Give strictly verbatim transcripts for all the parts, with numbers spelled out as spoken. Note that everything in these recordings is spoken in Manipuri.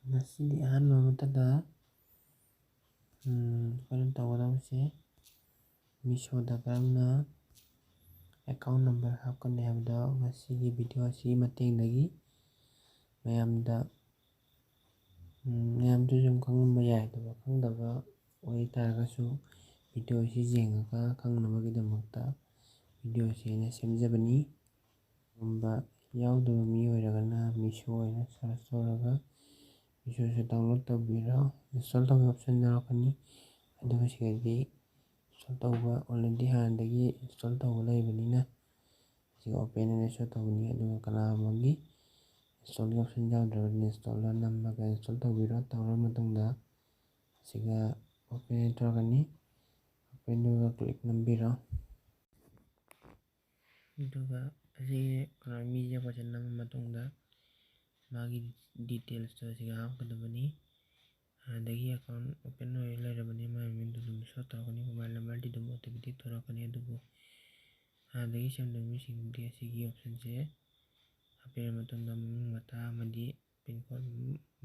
ꯉꯁꯤꯗꯤ ꯑꯍꯥꯟꯕ ꯑꯃꯠꯇꯗ, ꯎꯝ, ꯑꯩꯈꯣꯏꯅ ꯇꯧꯒꯗꯕꯁꯦ, ꯃꯤꯁꯣꯗ ꯀꯔꯝꯅ ꯑꯦꯀꯥꯎꯟ ꯅꯝꯕꯔ ꯍꯥꯞꯀꯅꯤ ꯍꯥꯏꯕꯗꯣ ꯉꯁꯤꯒꯤ ꯚꯤꯗꯤꯑꯣ ꯑꯁꯤꯒꯤ ꯃꯇꯦꯡꯗꯒꯤ ꯃꯌꯥꯝꯗ, ꯎꯝ, ꯃꯌꯥꯝꯗꯨ ꯁꯨꯝ ꯈꯪꯉꯝꯕ ꯌꯥꯏ꯫ ꯑꯗꯨꯒ ꯈꯪꯗꯕ ꯑꯣꯏꯇꯥꯔꯒꯁꯨ, ꯚꯤꯗꯤꯑꯣ ꯑꯁꯤ ꯌꯦꯡꯉꯒ ꯈꯪꯅꯕꯒꯤꯗꯃꯛꯇ ꯚꯤꯗꯤꯑꯣ ꯑꯁꯤ ꯑꯩꯅ ꯁꯦꯝꯖꯕꯅꯤ꯫ ꯀꯔꯤꯒꯨꯝꯕ ꯌꯥꯎꯗꯕ ꯃꯤ ꯑꯣꯏꯔꯒꯅ, ꯃꯤꯁꯣ ꯑꯣꯏꯅ ꯁꯔꯁ ꯇꯧꯔꯒ, ꯃꯤꯁꯣꯁꯦ ꯗꯥꯎꯟꯂꯣꯗ ꯇꯧꯕꯤꯔꯣ꯫ ꯏꯟꯁꯇꯣꯜ ꯇꯧꯕꯒꯤ ꯑꯣꯞꯁꯟ ꯌꯥꯎꯔꯛꯀꯅꯤ꯫ ꯑꯗꯨꯒ ꯁꯤꯗꯗꯤ ꯏꯟꯁꯇꯣꯜ ꯇꯧꯕ, ꯑꯣꯜꯔꯦꯗꯤ ꯍꯥꯟꯅꯗꯒꯤ ꯏꯟꯁꯇꯣꯜ ꯇꯧꯕ ꯂꯩꯕꯅꯤꯅ, ꯁꯤꯒ ꯑꯣꯄꯦꯟ ꯑꯅ ꯁꯣ ꯇꯧꯒꯅꯤ꯫ ꯑꯗꯨꯒ ꯀꯅꯥꯒꯨꯝꯕꯒꯤ ꯏꯟꯁꯇꯣꯜꯒꯤ ꯑꯣꯞꯁꯟ ꯌꯥꯎꯗ꯭ꯔꯒꯗꯤ, ꯏꯟꯁꯇꯣꯜꯗ ꯅꯝꯃꯒ ꯏꯟꯁꯇꯣꯜ ꯇꯧꯕꯤꯔꯣ꯫ ꯇꯧꯔꯕ ꯃꯇꯨꯡꯗ, ꯁꯤꯒ ꯑꯣꯄꯦꯟ ꯇꯧꯔꯛꯀꯅꯤ꯫ ꯑꯣꯄꯦꯟꯗꯨꯒ ꯀ꯭ꯂꯤꯛ ꯅꯝꯕꯤꯔꯣ꯫ ꯑꯗꯨꯒ ꯑꯁꯤꯒꯤ ꯀꯩꯅꯣ, ꯃꯤꯁꯦ ꯑꯩꯈꯣꯏꯁꯦ ꯅꯝꯃ ꯃꯇꯨꯡꯗ, ꯃꯥꯒꯤ ꯗꯤꯇꯦꯜꯁꯇꯣ ꯑꯁꯤꯒ ꯍꯥꯞꯀꯗꯕꯅꯤ꯫ ꯑꯗꯒꯤ ꯑꯦꯀꯥꯎꯟ ꯑꯣꯄꯦꯟ ꯑꯣꯏꯔ ꯂꯩꯔꯕꯅꯤ, ꯃꯥꯒꯤ ꯃꯃꯤꯡꯗꯣ ꯑꯗꯨꯝ ꯁꯣ ꯇꯧꯔꯛꯀꯅꯤ, ꯃꯣꯕꯥꯏꯜ ꯅꯝꯕꯔꯗꯤ ꯑꯗꯨꯝ ꯑꯣꯇꯣꯃꯦꯇꯤꯛ ꯊꯣꯔꯛꯀꯅꯤ꯫ ꯑꯗꯨꯕꯨ ꯍꯥꯟꯅꯗꯒꯤ ꯁꯦꯝꯗꯕ ꯃꯤꯁꯤꯡꯗꯤ ꯑꯁꯤꯒꯤ ꯑꯣꯞꯁꯟꯁꯦ ꯍꯥꯞꯄꯤꯔ ꯃꯇꯨꯡꯗ, ꯃꯃꯤꯡ ꯃꯊꯥ ꯑꯃꯗꯤ ꯄꯤꯟ ꯀꯣꯗ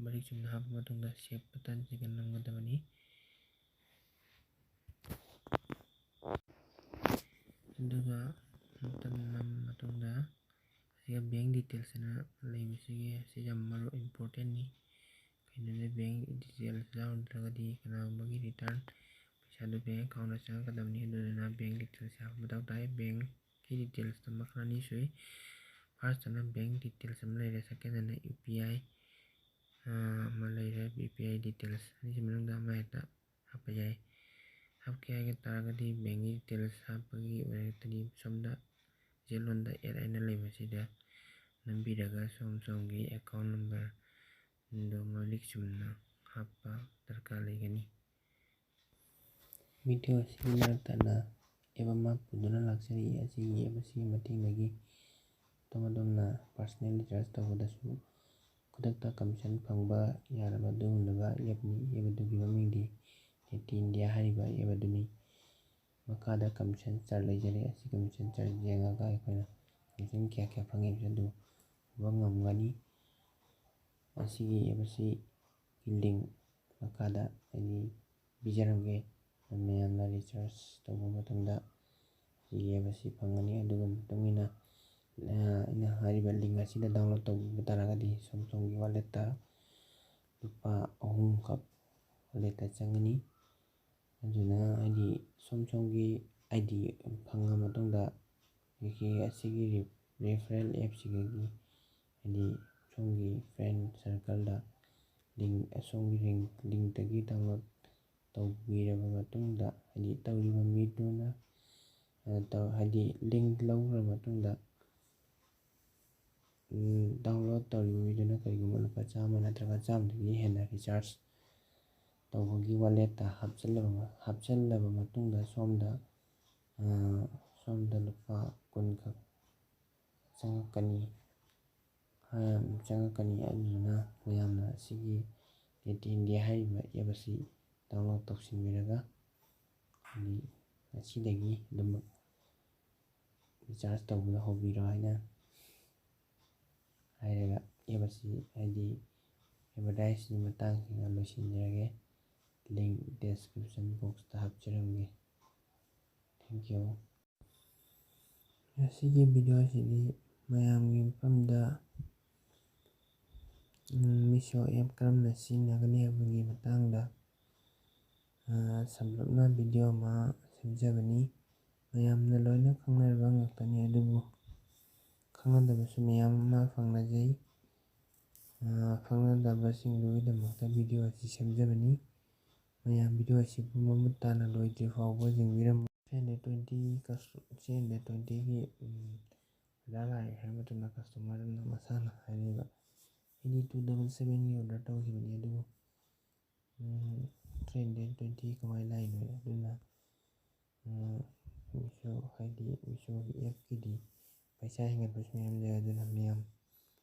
ꯃꯔꯤꯛ ꯆꯨꯝꯅ ꯍꯥꯞꯄ ꯃꯇꯨꯡꯗ, ꯁꯦꯞ ꯕꯇꯟꯁꯤꯒ ꯅꯝꯒꯗꯕꯅꯤ꯫ ꯑꯗꯨꯒ ꯕꯇꯟ ꯅꯝꯃ ꯃꯇꯨꯡꯗ, ꯑꯁꯤꯒ ꯕꯦꯡ ꯗꯤꯇꯦꯜꯁ ꯑꯅ ꯂꯩꯕꯁꯤꯒꯤ, ꯑꯁꯤ ꯌꯥꯝ ꯃꯔꯨ ꯏꯝꯄꯣꯔꯇꯦꯟꯅꯤ꯫ ꯀꯩꯅꯣꯗ ꯕꯦꯡ ꯗꯤꯇꯦꯜꯁ ꯌꯥꯎꯗ꯭ꯔꯒꯗꯤ ꯀꯅꯥꯒꯨꯝꯕꯒꯤ ꯔꯤꯇꯔꯟ ꯄꯩꯁꯥꯗꯨ ꯕꯦꯡ ꯑꯦꯀꯥꯎꯟꯗ ꯆꯪꯉꯛꯀꯗꯕꯅꯤ꯫ ꯑꯗꯨꯗꯨꯅ ꯕꯦꯡ ꯗꯤꯇꯦꯜꯁ ꯍꯥꯞꯄ ꯃꯊꯧ ꯇꯥꯏ꯫ ꯕꯦꯡꯀꯤ ꯗꯤꯇꯦꯜꯁꯇ ꯃꯈꯜ ꯑꯅꯤ ꯁꯨꯏ꯫ ꯐꯥꯔꯁꯇꯅ ꯕꯦꯡ ꯗꯤꯇꯦꯜꯁ ꯑꯃ ꯂꯩꯔꯦ, ꯁꯦꯀꯦꯟꯗꯅ ꯌꯨ ꯄꯤ ꯑꯥꯏ ꯑꯃ ꯂꯩꯔꯦ꯫ ꯌꯨ ꯄꯤ ꯑꯥꯏ ꯗꯤꯇꯦꯜꯁ ꯑꯅꯤꯁꯤ ꯃꯅꯨꯡꯗ ꯑꯃ ꯍꯦꯛꯇ ꯍꯥꯞꯄ ꯌꯥꯏ꯫ ꯍꯥꯞꯀꯦ ꯍꯥꯏꯕ ꯇꯥꯔꯒꯗꯤ, ꯕꯦꯡꯒꯤ ꯗꯤꯇꯦꯜꯁ ꯍꯥꯞꯄꯒꯤ ꯑꯣꯏꯔꯒꯗꯤ, ꯁꯣꯝꯗ ꯆꯦꯜꯂꯣꯟꯗ ꯑꯦꯠ ꯍꯥꯏꯅ ꯂꯩꯕꯁꯤꯗ ꯅꯝꯕꯤꯔꯒ ꯁꯣꯝ ꯁꯣꯝꯒꯤ ꯑꯦꯀꯥꯎꯟ ꯅꯝꯕꯔꯗꯨ ꯃꯔꯤꯛ ꯆꯨꯝꯅ ꯍꯥꯞꯄ ꯗꯔꯀꯥꯔ ꯂꯩꯒꯅꯤ꯫ ꯚꯤꯗꯤꯑꯣ ꯑꯁꯤꯒꯤ ꯃꯔꯛꯇ ꯑꯦꯞ ꯑꯃ ꯄꯨꯗꯨꯅ ꯂꯥꯛꯆꯔꯤ꯫ ꯑꯁꯤꯒꯤ ꯑꯦꯞ ꯑꯁꯤꯒꯤ ꯃꯇꯦꯡꯗꯒꯤ ꯑꯗꯣꯝ ꯑꯗꯣꯝꯅ ꯄꯥꯔꯁꯣꯅꯦꯜ ꯔꯤꯆꯥꯔꯖ ꯇꯧꯕꯗꯁꯨ ꯈꯨꯗꯛꯇ ꯀꯃꯤꯁꯟ ꯐꯪꯕ ꯌꯥꯔꯕ ꯑꯗꯨꯒꯨꯝꯂꯕ ꯑꯦꯞꯅꯤ꯫ ꯑꯦꯞ ꯑꯗꯨꯒꯤ ꯃꯃꯤꯡꯗꯤ ꯅꯦꯠꯇꯤ ꯏꯟꯗꯤꯌꯥ ꯍꯥꯏꯔꯤꯕ ꯑꯦꯞ ꯑꯗꯨꯅꯤ꯫ ꯃꯈꯥꯗ ꯀꯃꯤꯁꯟ ꯆꯥꯔꯠ ꯂꯩꯖꯔꯦ꯫ ꯑꯁꯤ ꯀꯃꯤꯁꯟ ꯆꯥꯔꯠ ꯌꯦꯡꯉꯒ ꯑꯩꯈꯣꯏꯅ ꯀꯃꯤꯁꯟ ꯀꯌꯥ ꯀꯌꯥ ꯐꯪꯉꯤ ꯍꯥꯏꯕꯁꯤ ꯑꯗꯨ ꯎꯕ ꯉꯝꯒꯅꯤ꯫ ꯑꯁꯤꯒꯤ ꯑꯦꯞ ꯑꯁꯤ ꯂꯤꯡ ꯃꯈꯥꯗ ꯍꯥꯏꯗꯤ ꯄꯤꯖꯔꯝꯒꯦ꯫ ꯃꯌꯥꯝꯅ ꯔꯤꯆꯥꯔꯖ ꯇꯧꯕ ꯃꯇꯝꯗ ꯁꯤꯒꯤ ꯑꯦꯞ ꯑꯁꯤ ꯐꯪꯒꯅꯤ꯫ ꯑꯗꯨꯒ ꯃꯇꯨꯡ ꯏꯟꯅ, ꯑ, ꯑꯩꯅ ꯍꯥꯏꯔꯤꯕ ꯂꯤꯡ ꯑꯁꯤꯗ ꯗꯥꯎꯟꯂꯣꯗ ꯇꯧꯕꯤꯕ ꯇꯥꯔꯒꯗꯤ ꯁꯣꯝ ꯁꯣꯝꯒꯤ ꯋꯥꯂꯦꯠꯇ ꯂꯨꯄꯥ ꯑꯍꯨꯝꯈꯛ ꯋꯥꯂꯦꯠꯇ ꯆꯪꯒꯅꯤ꯫ ꯑꯗꯨꯅ ꯍꯥꯏꯗꯤ ꯁꯣꯝ ꯁꯣꯝꯒꯤ ꯑꯥꯏ ꯗꯤ ꯐꯪꯉ ꯃꯇꯨꯡꯗ ꯑꯩꯈꯣꯏꯒꯤ ꯑꯁꯤꯒꯤ ꯔꯤ-, ꯔꯤꯐꯔꯦꯜ ꯑꯦꯞꯁꯤꯗꯒꯤ ꯍꯥꯏꯗꯤ ꯁꯣꯝꯒꯤ ꯐ꯭ꯔꯦꯟ ꯁꯔꯀꯜꯗ ꯂꯤꯡ, ꯑꯁꯣꯝꯒꯤ ꯂꯤꯡ, ꯂꯤꯡꯇꯒꯤ ꯗꯥꯎꯟꯂꯣꯗ ꯇꯧꯕꯤꯔꯕ ꯃꯇꯨꯡꯗ ꯍꯥꯏꯗꯤ ꯇꯧꯔꯤꯕ ꯃꯤꯗꯨꯅ, ꯑ, ꯇꯧ-, ꯍꯥꯏꯗꯤ ꯂꯤꯡ ꯂꯧꯈ꯭ꯔ ꯃꯇꯨꯡꯗ ꯗꯥꯎꯟꯂꯣꯗ ꯇꯧꯔꯤꯕ ꯃꯤꯗꯨꯅ ꯀꯔꯤꯒꯨꯝꯕ ꯂꯨꯄꯥ ꯆꯥꯝꯃ ꯅꯠꯇ꯭ꯔꯒ ꯆꯥꯝꯃꯗꯒꯤ ꯍꯦꯟꯅ ꯔꯤꯆꯥꯔꯖ ꯇꯧꯕꯒꯤ ꯋꯥꯂꯦꯠꯇ ꯍꯥꯞꯆꯤꯜꯂꯕ, ꯍꯥꯞꯆꯤꯜꯂꯕ ꯃꯇꯨꯡꯗ ꯁꯣꯝꯗ, ꯁꯣꯝꯗ ꯂꯨꯄꯥ ꯀꯨꯟꯈꯛ ꯆꯪꯉꯛꯀꯅꯤ, ꯆꯪꯉꯛꯀꯅꯤ꯫ ꯑꯗꯨꯗꯨꯅ ꯃꯌꯥꯝꯅ ꯑꯁꯤꯒꯤ ꯇꯦꯟ ꯇꯦꯟ ꯗꯦ ꯍꯥꯏꯔꯤꯕ ꯑꯦꯞ ꯑꯁꯤ ꯗꯥꯎꯟꯂꯣꯗ ꯇꯧꯁꯤꯟꯕꯤꯔꯒ ꯍꯥꯏꯗꯤ ꯉꯁꯤꯗꯒꯤ ꯑꯗꯨꯝ ꯔꯤꯆꯥꯔꯖ ꯇꯧꯕꯗ ꯍꯧꯕꯤꯔꯣ ꯍꯥꯏꯅ ꯍꯥꯏꯔꯒ ꯑꯦꯞ ꯑꯁꯤ ꯍꯥꯏꯗꯤ ꯑꯦꯗꯚꯔꯇꯥꯏꯁꯀꯤ ꯃꯇꯥꯡꯁꯤꯒ ꯂꯣꯏꯁꯤꯟꯖꯔꯒꯦ꯫ ꯂꯤꯡ ꯗꯦꯁꯀ꯭ꯔꯤꯞꯁꯟ ꯕꯣꯛꯁꯇ ꯍꯥꯞꯆꯔꯝꯒꯦ꯫ Thank you꯫ ꯉꯁꯤꯒꯤ ꯚꯤꯗꯤꯑꯣ ꯑꯁꯤꯗꯤ ꯃꯌꯥꯝꯒꯤ ꯃꯐꯝꯗ, ꯎꯝ, ꯃꯤꯁꯣ ꯑꯦꯞ ꯀꯔꯝꯅ ꯁꯤꯖꯤꯟꯅꯒꯅꯤ ꯍꯥꯏꯕꯒꯤ ꯃꯇꯥꯡꯗ, ꯑ, ꯁꯝꯂꯞꯅ ꯚꯤꯗꯤꯑꯣ ꯑꯃ ꯁꯦꯝꯖꯕꯅꯤ꯫ ꯃꯌꯥꯝꯅ ꯂꯣꯏꯅ ꯈꯪꯅꯔꯕ ꯉꯥꯛꯇꯅꯤ, ꯑꯗꯨꯕꯨ ꯈꯪꯅꯗꯕꯁꯨ ꯃꯌꯥꯝ ꯑꯃ ꯐꯪꯅꯖꯩ꯫ ꯑ, ꯈꯪꯅꯗꯕꯁꯤꯡꯗꯨꯒꯤꯗꯃꯛꯇ ꯚꯤꯗꯤꯑꯣ ꯑꯁꯤ ꯁꯦꯝꯖꯕꯅꯤ꯫ ꯃꯌꯥꯝ ꯚꯤꯗꯤꯑꯣ ꯑꯁꯤꯕꯨ ꯃꯃꯨꯠ ꯇꯥꯅ ꯂꯣꯏꯗ꯭ꯔꯤ ꯐꯥꯎꯕ ꯌꯦꯡꯕꯤꯔꯝꯃꯨ꯫ Three hundred twenty ꯀꯁ-, three hundred twentyꯒꯤ, ꯎꯝ, ꯄꯩꯁꯥ ꯂꯥꯛꯑꯦ ꯍꯥꯏꯕ ꯃꯇꯝꯗ ꯀꯁꯇꯃꯔꯗꯨꯅ ꯃꯁꯥꯅ ꯍꯥꯏꯔꯤꯕ, "ꯑꯩꯗꯤ two double sevenꯒꯤ ꯑꯣꯔꯗꯔ ꯇꯧꯈꯤꯕꯅꯤ, ꯑꯗꯨꯕꯨ, ꯎꯝ, three hundred twenty ꯀꯃꯥꯏꯅ ꯂꯥꯛꯏꯅꯣ?" ꯑꯗꯨꯅ, ꯎꯝ, ꯃꯤꯁꯣ, ꯍꯥꯏꯗꯤ ꯃꯤꯁꯣꯒꯤ ꯑꯦꯞꯀꯤꯗꯤ ꯄꯩꯁꯥ ꯍꯦꯟꯒꯠꯄꯁꯨ ꯃꯌꯥꯝ ꯂꯩ, ꯑꯗꯨꯅ ꯃꯌꯥꯝ,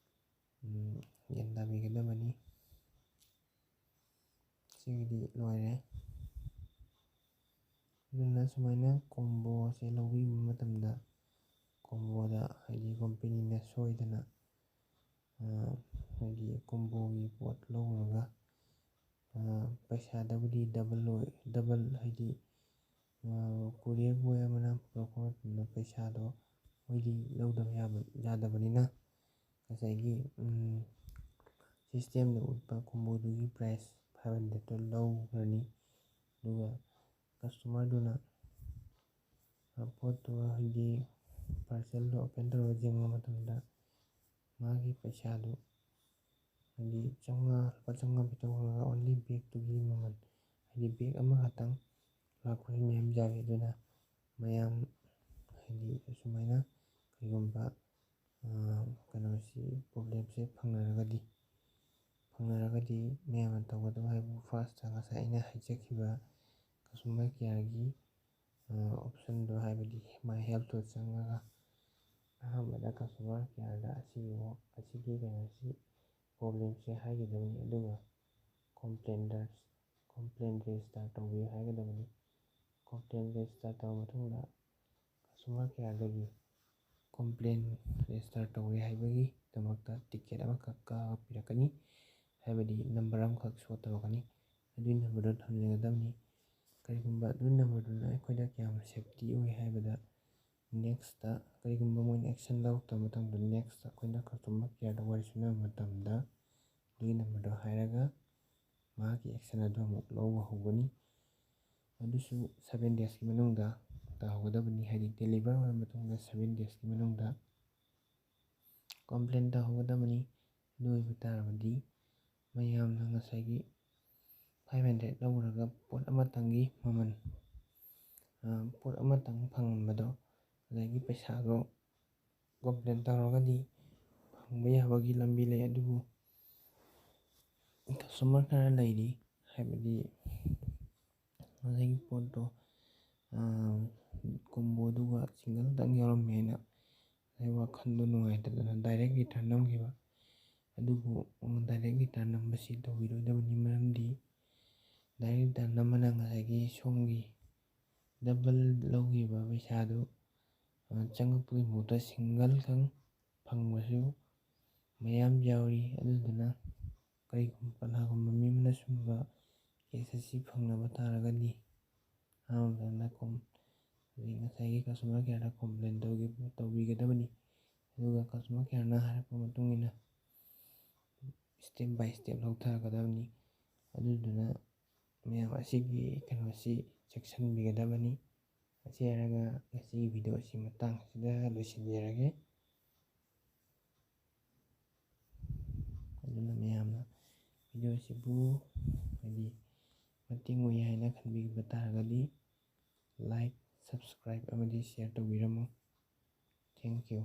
ꯎꯝ, ꯒ꯭ꯌꯥꯟ ꯇꯥꯕꯤꯒꯗꯕꯅꯤ꯫ ꯁꯤꯒꯤꯗꯤ ꯂꯣꯏꯔꯦ꯫ ꯑꯗꯨꯅ ꯁꯨꯃꯥꯏꯅ ꯀꯣꯝꯕꯣꯁꯦ ꯂꯧꯕꯤꯕ ꯃꯇꯝꯗ, ꯀꯣꯝꯕꯣꯗ ꯍꯥꯏꯗꯤ ꯀꯝꯄꯦꯅꯤꯅ ꯁꯣꯏꯗꯅ, ꯑ, ꯍꯥꯏꯗꯤ ꯀꯣꯝꯕꯣꯒꯤ ꯄꯣꯠ ꯂꯧꯔꯒ ꯄꯩꯁꯥꯗꯕꯨꯗꯤ ꯗꯕꯜ ꯑꯣꯏ, ꯗꯕꯜ ꯍꯥꯏꯗꯤ, ꯀꯣꯔꯤꯌꯔ ꯕꯣꯏ ꯑꯃꯅ ꯄꯨꯔꯛꯄ ꯃꯇꯝꯗ ꯄꯩꯁꯥꯗꯣ ꯃꯣꯏꯗꯤ ꯂꯧꯗꯕ ꯌꯥꯕ, ꯌꯥꯗꯕꯅꯤꯅ, ꯉꯁꯥꯏꯒꯤ ꯁꯤꯁꯇꯦꯝꯗ ꯎꯠꯄ ꯀꯣꯝꯕꯣꯗꯨꯒꯤ ꯄ꯭ꯔꯥꯏꯁ ꯐꯥꯏꯚ ꯍꯟꯗ꯭ꯔꯦꯠꯇꯣ ꯂꯧꯈ꯭ꯔꯅꯤ꯫ ꯑꯗꯨꯒ ꯀꯁꯇꯃꯔꯗꯨꯅ ꯄꯣꯠꯇꯣ, ꯍꯥꯏꯗꯤ ꯄꯥꯔꯁꯦꯜꯗꯣ ꯑꯣꯄꯦꯟ ꯇꯧꯔꯒ ꯌꯦꯡꯕ ꯃꯇꯝꯗ, ꯃꯥꯒꯤ ꯄꯩꯁꯥꯗꯨ, ꯍꯥꯏꯗꯤ ꯆꯥꯝꯃꯉꯥ, ꯂꯨꯄꯥ ꯆꯥꯝꯃꯉꯥ ꯄꯤꯊꯣꯛꯈ꯭ꯔꯒ ꯑꯣꯟꯂꯤ ꯕꯦꯒꯇꯨꯒꯤ ꯃꯃꯜ, ꯍꯥꯏꯗꯤ ꯕꯦꯒ ꯑꯃꯈꯛꯇꯪ ꯂꯥꯛꯄꯁꯨ ꯃꯌꯥꯝ ꯌꯥꯎꯏ꯫ ꯑꯗꯨꯅ ꯃꯌꯥꯝ, ꯍꯥꯏꯗꯤ ꯑꯁꯨꯃꯥꯏꯅ ꯀꯩꯒꯨꯝꯕ ꯀꯩꯅꯣꯁꯤ, ꯄ꯭ꯔꯣꯕ꯭ꯂꯦꯝꯁꯦ ꯐꯪꯅꯔꯒꯗꯤ, ꯐꯪꯅꯔꯒꯗꯤ ꯃꯌꯥꯝꯅ ꯇꯧꯒꯗꯕ ꯍꯥꯏꯕꯨ, ꯐꯥꯔꯁꯇ ꯉꯁꯥꯏ ꯑꯩꯅ ꯍꯥꯏꯖꯈꯤꯕ ꯀꯁꯇꯃꯔ ꯀꯤꯌꯥꯔꯒꯤ ꯑꯣꯞꯁꯟꯗꯣ, ꯍꯥꯏꯕꯗꯤ ꯃꯥꯏ ꯍꯦꯜꯞꯇꯣ ꯆꯪꯉꯒ ꯑꯍꯥꯟꯕꯗ ꯀꯁꯇꯃꯔ ꯀꯤꯌꯥꯔꯗ ꯑꯁꯤꯒꯤ, ꯑꯁꯤꯒꯤ ꯀꯩꯅꯣꯁꯤ, ꯄ꯭ꯔꯣꯕ꯭ꯂꯦꯝꯁꯦ ꯍꯥꯏꯒꯗꯕꯅꯤ꯫ ꯑꯗꯨꯒ ꯀꯣꯝꯄ꯭ꯂꯦꯟꯗꯔ, ꯀꯣꯝꯄ꯭ꯂꯦꯟ ꯔꯦꯖꯤꯁꯇꯔ ꯇꯧꯕꯤꯌꯨ ꯍꯥꯏꯒꯗꯕꯅꯤ꯫ ꯀꯣꯝꯄ꯭ꯂꯦꯟ ꯔꯦꯖꯤꯁꯇꯔ ꯇꯧꯔꯕ ꯃꯇꯨꯡꯗ ꯀꯁꯇꯃꯔ ꯀꯤꯌꯥꯔꯗꯒꯤ ꯀꯣꯝꯄ꯭ꯂꯦꯟ ꯔꯦꯖꯤꯁꯇꯔ ꯇꯧꯔꯦ ꯍꯥꯏꯕꯒꯤꯗꯃꯛꯇ ꯇꯤꯀꯦꯠ ꯑꯃꯈꯛ ꯀꯛꯑꯒ ꯄꯤꯔꯛꯀꯅꯤ, ꯍꯥꯏꯕꯗꯤ ꯅꯝꯕꯔ ꯑꯃꯈꯛ ꯁꯣ ꯇꯧꯔꯛꯀꯅꯤ꯫ ꯑꯗꯨꯒꯤ ꯅꯝꯕꯔꯗꯣ ꯊꯝꯖꯤꯟꯒꯗꯕꯅꯤ꯫ ꯀꯔꯤꯒꯨꯝꯕ ꯑꯗꯨꯒꯤ ꯅꯝꯕꯔꯗꯨꯅ ꯑꯩꯈꯣꯏꯗ ꯀꯌꯥꯝ ꯁꯦꯐꯇꯤ ꯑꯣꯏ ꯍꯥꯏꯕꯗ, ꯅꯦꯛꯁꯇ ꯀꯔꯤꯒꯨꯝꯕ ꯃꯣꯏꯅ ꯑꯦꯛꯁꯟ ꯂꯧꯔꯛꯇꯕ ꯃꯇꯝꯗ, ꯅꯦꯛꯁꯇ ꯑꯩꯈꯣꯏꯅ ꯀꯁꯇꯃꯔ ꯀꯤꯌꯥꯔꯗ ꯋꯥꯔꯤ ꯁꯥꯟꯅꯕ ꯃꯇꯝꯗ, ꯑꯗꯨꯒꯤ ꯅꯝꯕꯔꯗꯣ ꯍꯥꯏꯔꯒ ꯃꯍꯥꯛꯀꯤ ꯑꯦꯛꯁꯟ ꯑꯗꯨ ꯑꯃꯨꯛ ꯂꯧꯕ ꯍꯧꯒꯅꯤ꯫ ꯑꯗꯨꯁꯨ ꯁꯚꯦꯟ ꯗꯦꯖꯀꯤ ꯃꯅꯨꯡꯗ ꯇꯧꯍꯧꯒꯗꯕꯅꯤ, ꯍꯥꯏꯗꯤ ꯗꯦꯂꯤꯚꯔ ꯑꯣꯏꯔꯕ ꯃꯇꯨꯡꯗ ꯁꯚꯦꯟ ꯗꯦꯖꯀꯤ ꯃꯅꯨꯡꯗ꯫ ꯀꯣꯝꯄ꯭ꯂꯦꯟ ꯇꯧꯍꯧꯒꯗꯕꯅꯤ꯫ ꯑꯗꯨ ꯑꯣꯏꯕ ꯇꯥꯔꯕꯗꯤ ꯃꯌꯥꯝꯅ ꯉꯁꯥꯏꯒꯤ ꯐꯥꯏꯚ ꯍꯟꯗ꯭ꯔꯦꯠ ꯂꯧꯔꯒ ꯄꯣꯠ ꯑꯃꯇꯪꯒꯤ ꯃꯃꯜ, ꯄꯣꯠ ꯑꯃꯇꯪ ꯐꯪꯉꯝꯕꯗꯣ, ꯑꯗꯒꯤ ꯄꯩꯁꯥꯗꯣ ꯀꯣꯝꯄ꯭ꯂꯦꯟ ꯇꯧꯔꯒꯗꯤ ꯐꯪꯕ ꯌꯥꯕꯒꯤ ꯂꯝꯕꯤ ꯂꯩ꯫ ꯑꯗꯨꯕꯨ ꯀꯁꯇꯃꯔ ꯈꯔ ꯂꯩꯔꯤ, ꯍꯥꯏꯕꯗꯤ ꯉꯁꯥꯏꯒꯤ ꯄꯣꯠꯇꯣ, ꯀꯣꯝꯕꯣꯗꯨꯒ ꯁꯤꯡꯒꯜꯗꯪ ꯌꯥꯎꯔꯝꯃꯦꯅ ꯉꯁꯥꯏ ꯋꯥꯈꯜꯗꯣ ꯅꯨꯡꯉꯥꯏꯇꯗꯅ ꯗꯥꯏꯔꯦꯛ ꯔꯤꯇꯔꯟ ꯅꯝꯈꯤꯕ꯫ ꯑꯗꯨꯕꯨ ꯗꯥꯏꯔꯦꯛ ꯔꯤꯇꯔꯟ ꯅꯝꯕꯁꯤ ꯇꯧꯕꯤꯔꯣꯏꯗꯕꯅꯤ, ꯃꯔꯝꯗꯤ ꯗꯥꯏꯔꯦꯛ ꯔꯤꯇꯔꯟ ꯅꯝꯕꯅ ꯉꯁꯥꯏꯒꯤ ꯁꯣꯝꯒꯤ ꯗꯕꯜ ꯂꯧꯈꯤꯕ ꯄꯩꯁꯥꯗꯨ ꯆꯪꯉꯛꯄꯒꯤ ꯃꯍꯨꯠꯇ ꯁꯤꯡꯒꯜꯈꯛ ꯐꯪꯕꯁꯨ ꯃꯌꯥꯝ ꯌꯥꯎꯔꯤ꯫ ꯑꯗꯨꯗꯨꯅ ꯀꯔꯤꯒꯨꯝꯕ ꯀꯅꯥꯒꯨꯝꯕ ꯃꯤ ꯑꯃꯅ ꯁꯨꯝꯕ ꯀꯦꯁ ꯑꯁꯤ ꯐꯪꯂꯕ ꯇꯥꯔꯒꯗꯤ, ꯑꯍꯥꯟꯕꯗ ꯀꯣꯝ-, ꯍꯧꯖꯤꯛ ꯉꯁꯥꯏꯒꯤ ꯀꯁꯇꯃꯔ ꯀꯦꯌꯔꯗ ꯀꯣꯝꯄ꯭ꯂꯦꯟ ꯇꯧꯒꯤ-, ꯇꯧꯕꯤꯒꯗꯕꯅꯤ꯫ ꯑꯗꯨꯒ ꯀꯁꯇꯃꯔ ꯀꯦꯌꯔꯅ ꯍꯥꯏꯔꯛꯄ ꯃꯇꯨꯡ ꯏꯟꯅ step by step ꯂꯧꯊꯒꯗꯕꯅꯤ꯫ ꯑꯗꯨꯗꯨꯅ ꯃꯌꯥꯝ ꯑꯁꯤꯒꯤ ꯀꯩꯅꯣꯁꯤ ꯆꯦꯛꯁꯤꯟꯕꯤꯒꯗꯕꯅꯤ꯫ ꯑꯁꯤ ꯍꯥꯏꯔꯒ ꯉꯁꯤꯒꯤ ꯚꯤꯗꯤꯑꯣ ꯑꯁꯤ ꯃꯇꯥꯡ ꯑꯁꯤꯗ ꯂꯣꯏꯁꯤꯟꯖꯔꯒꯦ꯫ ꯑꯗꯨꯅ ꯃꯌꯥꯝꯅ ꯚꯤꯗꯤꯑꯣ ꯑꯁꯤꯕꯨ ꯍꯥꯏꯗꯤ ꯃꯇꯦꯡ ꯑꯣꯏ ꯍꯥꯏꯅ ꯈꯟꯕꯤꯕ ꯇꯥꯔꯒꯗꯤ, like, subscribe ꯑꯃꯗꯤ share ꯇꯧꯕꯤꯔꯝꯃꯨ꯫ Thank you꯫